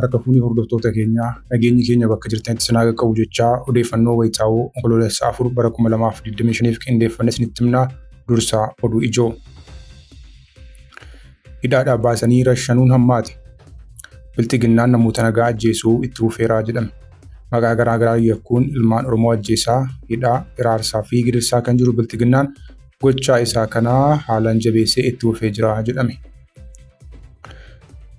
Harka fuunee hordoftoota keenyaa nageenyi keenya bakka jirtanitti isin haa qaqqabu jechaa odeeffannoo wayitaawoo Onkoloolessa 4 bara 2025f qindeeffanne isinitti himnaa dursaa oduu ijoo. Hidhaadhaa baasanii rashanuun hammaate. Bilxiginnaan namoota nagaa ajjeesuu itti fufeera jedhame. Maqaa garaa garaa yakkuun ilmaan Oromoo ajjeesaa, hidhaa, hiraarsaa fi gidirsaa kan jiru Bilxiginnaan gochaa isaa kana haalaan jabeessee itti fufee jira jedhame.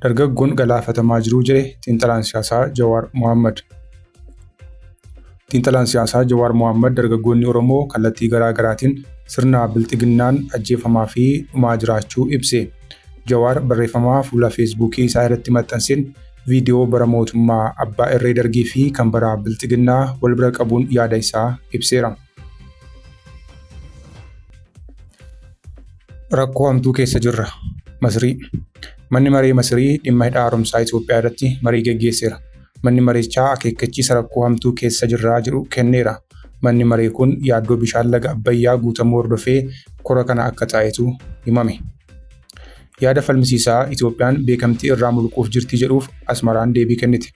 Dargaggoon galaafatamaa jiru jedhe xiinxalaan siyaasaa Jawaar Mohaammad. Xiinxalaan siyaasaa Jawaar Mohaammad dargaggoonni Oromoo kallattii garaa garaatiin sirna bilxiginnaan ajjeefamaa fi dhumaa jiraachuu ibse. Jawaar barreeffama fuula Feesbuukii isaa irratti maxxanseen viidiyoo bara mootummaa abbaa irree Dargii fi kan bara bilxiginnaa wal bira qabuun yaada isaa ibseera. Rakkoo hamtuu keessa jirra. Masrii. Manni Maree Masrii dhimma hidha haaromsaa Itoophiyaa irratti marii geggeesseera. Manni marichaa akeekkachiisa rakkoo hamtuu keessa jirra jedhu kenneera. Manni maree kun yaaddoo bishaan laga Abbayyaa guutamuu hordofee kora kana akka taa'etu himame. Yaada falmisiisaa Itoophiyaan beekamtii irraa mulquuf jirti jedhuuf Asmaraan deebii kennite.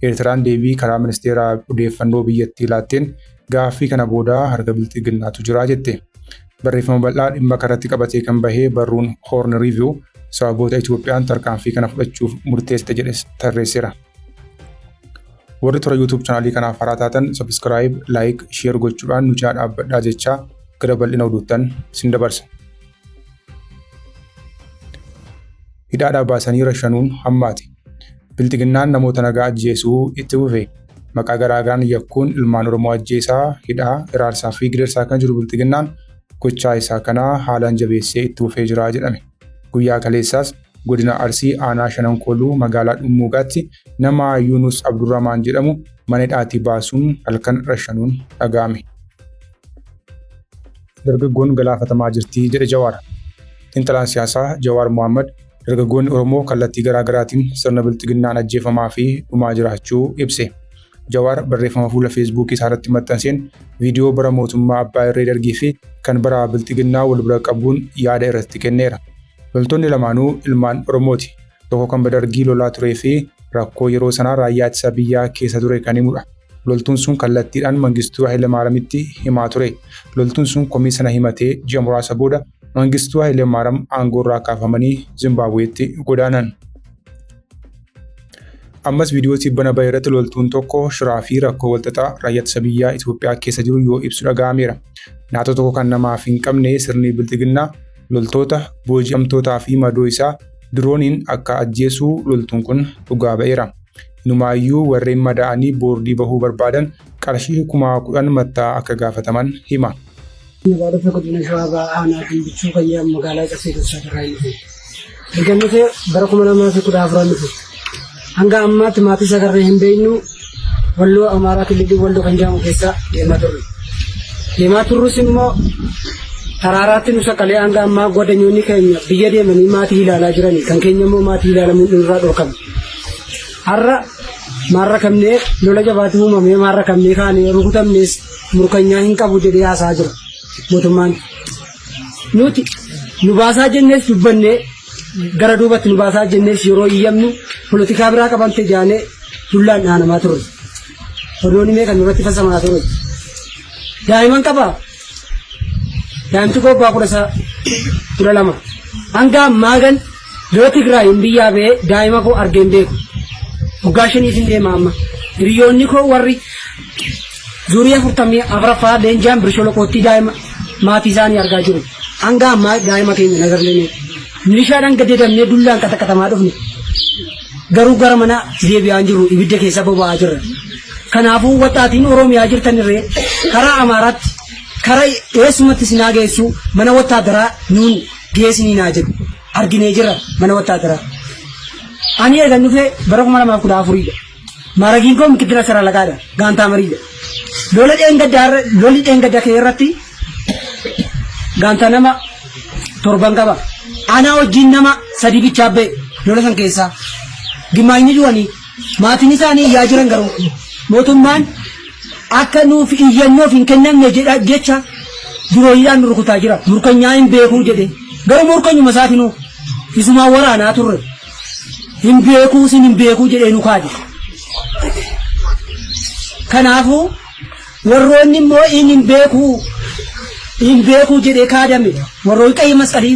Eertiraan deebii karaa ministeera odeeffannoo biyyattii laatteen gaaffii kana booda harka bilxiginnaatu jira jette. Barreeffama bal'aa dhimma kanarratti qabatee kan bahe barruun Horn Review sababoota Itoophiyaan tarkaanfii kana fudhachuuf murteessite jedhes tarreesseera. Warri toora YouTube chaanaalii kanaaf haaraa taatan subscribe, like, share gochuudhaan nu cinaa dhaabbadhaa jechaa gara bal'ina oduuttan isin dabarsa. Hidhaadhaa baasanii rashanuun hammaate. Bilxiginnaan namoota nagaa ajjeesuu itti fufe. Maqaa garaagaraan yakkuun ilmaan Oromoo ajjeesaa, hidhaa, hiraarsaa fi gidirsaa kan jiru Bilxiginnaan gochaa isaa kana haalaan jabeessee itti fufee jira jedhame. Guyyaa kaleessaas godina Arsii aanaa Shanan Kooluu magaalaa Dhummuugaatti nama Yuunus Abdurrahmaan jedhamu mana hidhaatii baasuun halkan rashanuun dhaga'ame. Dargaggoon galaafatamaa jirti jedhe Jawaar. Xiinxalaan siyaasaa Jawaar Mohammad dargaggoonni Oromoo kallattii garaa garaatiin sirna bilxiginnaan ajjeefamaa fi dhumaa jiraachuu ibse. Jawaar barreeffama fuula Feesbuukii isaarratti maxxanseen viidiyoo bara mootummaa Abbaa Irree Dargii fi kan bara bilxiginnaa wal bira qabuun yaada irratti kenneera. Loltoonni lamaanuu ilmaan Oromooti. Tokko kan Dargii lolaa turee fi rakkoo yeroo sanaa raayyaa ittisa biyyaa keessa ture kan himudha. Loltuun sun kallattiidhaan Mangistuu Hayilemaaramitti himaa ture. Loltuun sun komii sana himatee ji'a muraasa booda Mangistuu Hayilemaaram aangoorraa kaafamanii Zimbaabuweetti godaanan. Ammas viidiyoo tibbana bahe irratti loltuun tokko shiraa fi rakkoo walxaxaa raayyaa ittisa biyyaa Itoophiyaa keessa jiru yoo ibsu dhaga'ameera. Naatoo tokko kan namaaf hin qabne sirni bilxiginnaa loltoota, booji'amtootaa fi madoo isaa dirooniin akka ajjeesu loltuun kun dhugaa ba'eera. Inumaayyuu warreen madaa'anii boordii bahuu barbaadan qarshii 10,000 mattaa akka gaafataman hima. Magaalota godina Shawaa Bahaa aanaa Gimbichuu Kayyaa magaalaa Caffee Dursaa irraa hin dhufe. Erga dhufe bara 2014 dhufe. Hanga ammaatti maatii sagarree hin beeknu Walloo Amaaraa Kililii Walloo kan jedhamu keessa deemaa turre. Deemaa turrus immoo taraaraatti nu saqalee hanga ammaa godanyoonni keenya biyya deemanii maatii ilaalaa jirani kan keenya immoo maatii ilaalamuun nurraa dhorkame. Har'a maarrakamnee lola jabaatu uumamee maarrakamnee kaanee rukutamnees murkanyaa hin qabu jedhee haasaa jira mootummaan. Nuti nu baasaa jennees dubbannee gara duubatti nu baasaa jennees yeroo iyyamnu polotikaa biraa qabamte jaanee dullaan dhaanamaa turre. Odoon himee kan nurratti fasamaa ture. Daa'iman qabaa? Daa'imti koo abbaa 12. Hanga ammaa gan lola Tigraayin biyyaa ba'ee daa'ima koo argee hin beeku. Waggaa shaniif hin deema amma. Hiriyoonni koo warri zuurii 44ffaa leenjaan birsholoqoottii daa'ima maatii isaanii argaa jiru. Hanga ammaa daa'ima keenya nagarlee milishaadhaan gadeedamnee dullaan qaxaqatamaa dhufne. Garuu gara mana deebi'aa hin jirru ibidda keessa boba'aa jirra. Kanaafuu waxaatiin Oromiyaa jirtan irree karaa Amaaraatti karaa eessumatti sinaa geessu mana wattaadaraa nuun geessinii naa jedhu arginee jirra mana wattaadaraa. Ani eegan dhufee bara 2014dha. Maaragiin koo mikittila saralaqaadha. Gaantaa mariidha. Lola dheengaddaa lolli dheengadda kee irratti gaantaa nama torban qaba. Anaa wajjin nama sadii bichaa ba'e lola san keessaa. Gimmaayni du'anii maatiin isaanii iyyaa jiran garuu mootummaan akka nuuf iyyannoof hin kennamne jedha jecha durooyidhaan nu rukutaa jira. Murkanyaa hin beekuu jedhe. Garuu murkanyuma isaatinuu isumaan waraanaa turre. Hin beekuu, sin hin beekuu jedhee nu kaade. Kanaafuu warroonni immoo inni hin beekuu, hin beekuu jedhee kaadame, warroonni ቀይ መስቀል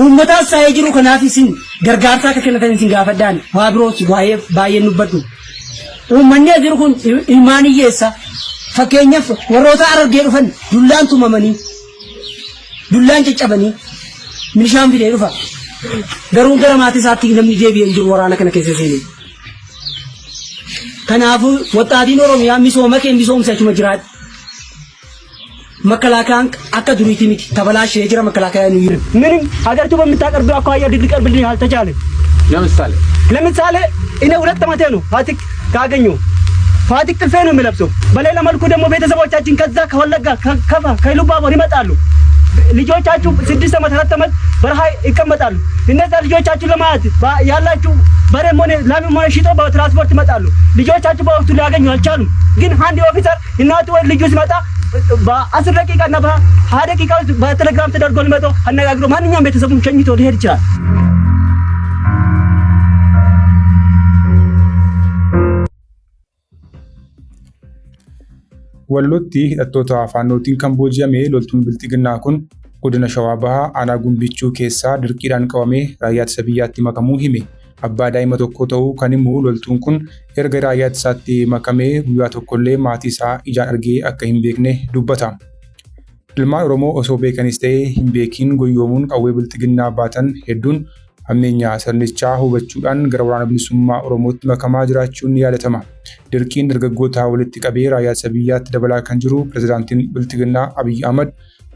uummataas taa'ee jiru. Kanaaf isin gargaarsa akka kennatan isin gaafadhaan, waa biroos waa'ee baay'een dubbadhu. Uummanni as jiru kun ilmaan hiyyeessa. Fakkeenyaaf, warroota Harargee dhufan dullaan tumamanii, dullaan caccabanii milishaan fidee dhufa. Garuu gara maatii isaatti namni deebi'ee hin jiru waraana kana keessa seenee. Kanaafuu waxaatiin Oromiyaa misooma kee misoomsa, achuma jiraadhu. መከላከያን akka duriiti miti, ተበላሸ jira መከላከያ ነው። ምንም ሀገሪቱ በምታቀርበው አኳያ ሊቀርብልኝ አልተቻለም። ለምሳሌ? ለምሳሌ እኔ 2 ዓመቴ ነው ፋቲክ ካገኘሁ። ፋቲክ ጥልፌ ነው የሚለብሰው። በሌላ መልኩ ደግሞ ቤተሰቦቻችን ከዛ ከወለጋ፣ ከከፋ፣ ከኢሉባቦር ይመጣሉ። ልጆቻችሁ 6 ዓመት፣ 4 ዓመት በረሃ ይቀመጣሉ። እነዛ ልጆቻችሁ ለማየት ያላችሁ በሬም ሆነ ላምም ሆነ ሽጦ በትራንስፖርት ይመጣሉ። ልጆቻችሁ በወቅቱ ሊያገኙ አልቻሉም። ግን አንድ officer እናቱ ወይ ልጁ ሲመጣ በ10 ደቂቃ እና በ20 ደቂቃ ውስጥ በቴሌግራም ተደርጎ ሊመጣ አነጋግሮ ማንኛውም ቤተሰቡን ሸኝቶ ሊሄድ ይችላል። Wallootti hidhattoota Faannootiin kan booji'ame loltuun Bilxiginnaa kun godina Shawaa Bahaa aanaa Gumbichuu keessaa dirqiidhaan qabamee raayyaa ittisa biyyaatti makamuu hime. Abbaa daa'ima tokkoo ta'uu kan himu loltuun kun erga raayyaa ittisaatti makamee guyyaa tokkollee maatii isaa ijaan argee akka hin beekne dubbata. Ilmaan Oromoo osoo beekanis ta'ee hin beekiin goyyoomuun qawwee Bilxiginnaa baatan hedduun hammeenya sirnichaa hubachuudhaan gara Waraana Bilisummaa Oromootti makamaa jiraachuun ni yaadatama. Dirqiin dargaggoota walitti qabee raayyaa ittisa biyyaatti dabalaa kan jiru pirezidaantiin Bilxiginnaa Abiyyi Ahmad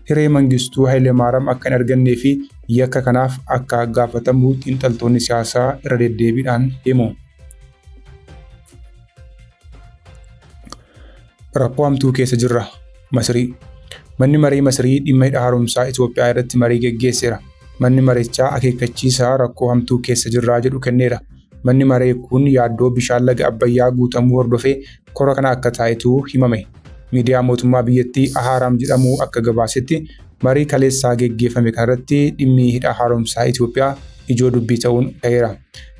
hiree Mangistuu Hayilemaariyaam akka hin argannee fi yakka kanaaf akka gaafatamu xiinxaltoonni siyaasaa irra deddeebiidhaan himu. Rakkoo hamtuu keessa jirra. Masrii. Manni maree Masrii dhimma hidha haaromsaa Itoophiyaa irratti marii geggeesseera. Manni marichaa akeekkachiisa rakkoo hamtuu keessa jirraa jedhu kenneera. Manni maree kun yaaddoo bishaan laga Abbayyaa guutamuu hordofee kora kana akka taa'itu himame. Miidiyaa mootummaa biyyattii Aharaam jedhamu akka gabaasetti, marii kaleessaa geggeeffame kanarratti dhimmi hidha haaromsaa Itoophiyaa ijoo dubbii ta'uun ka'eera.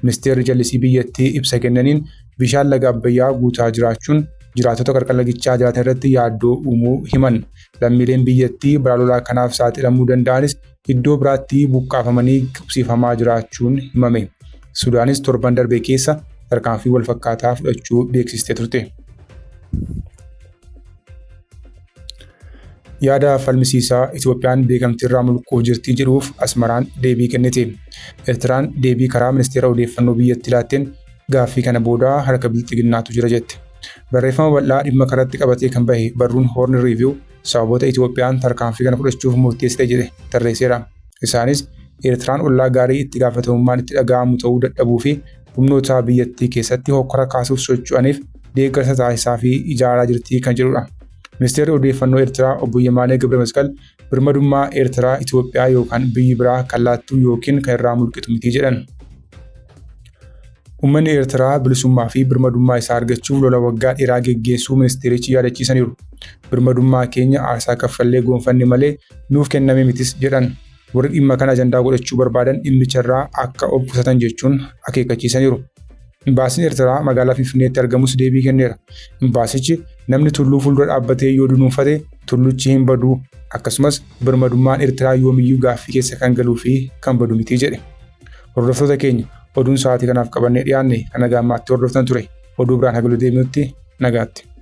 Ministeerri jallisii biyyattii ibsa kennaniin bishaan laga Abbayyaa guutaa jiraachuun jiraattota qarqara lagichaa jiraatan irratti yaaddoo uumuu himan. Lammiileen biyyattii balaa lolaa kanaaf saaxilamuu danda'anis iddoo biraatti buqqaafamanii qubsiifamaa jiraachuun himame. Sudaanis torban darbe keessa tarkaanfii wal fakkaataa fudhachuu beeksistee turte. Yaada falmisiisaa Itoophiyaan beekamtii irraa mulquuf jirtii jedhuuf Asmaraan deebii kennite. Eertiraan deebii karaa ministeera odeeffannoo biyyattii laatteen gaaffii kana booda harka Bilxiginnaatu jira jette. Barreeffama bal'aa dhimma kanatti qabatee kan bahe barruun Horn Review sababoota Itoophiyaan tarkaanfii kana fudhachuuf murteessite jedhe tarreesseera. Isaanis Eertiraan ollaa gaarii itti gaafatamummaan itti dhaga'amu ta'uu dadhabuu fi humnoota biyyattii keessatti hokkora kaasuuf socho'aniif deeggarsa taasisaa fi ijaaraa jirti kan jedhudha. Ministeerri odeeffannoo Eertiraa obbo Yemaanee Gabra birmadummaa Eertiraa Itoophiyaa yookaan biyyi biraa kan laattu yookiin kan irraa mulqitu miti jedhan. Uummanni Eertiraa bilisummaa fi birmadummaa isaa argachuuf lola waggaa dheeraa geggeessuu ministeerichi yaadachiisaniiru. Birmadummaa keenya aarsaa kaffallee goonfanne malee nuuf kenname mitis jedhan. Warri dhimma kana ajandaa godhachuu barbaadan dhimmicha irraa akka of qusatan jechuun akeekkachiisaniiru. Imbaasiin Eertiraa magaalaa Finfinneetti argamus deebii kenneera. Imbaasichi namni tulluu fuuldura dhaabbatee yoo dunuunfate tulluchi hin badu, akkasumas birmadummaan Eertiraa yoomiyyuu gaaffii keessa kan galuu fi kan badu miti jedhe. Hordoftoota keenya, oduun sa'aatii kanaaf qabannee dhiyaanne kan nagaa ammaatti hordoftan ture. Oduu biraan haga deebinutti nagaatti.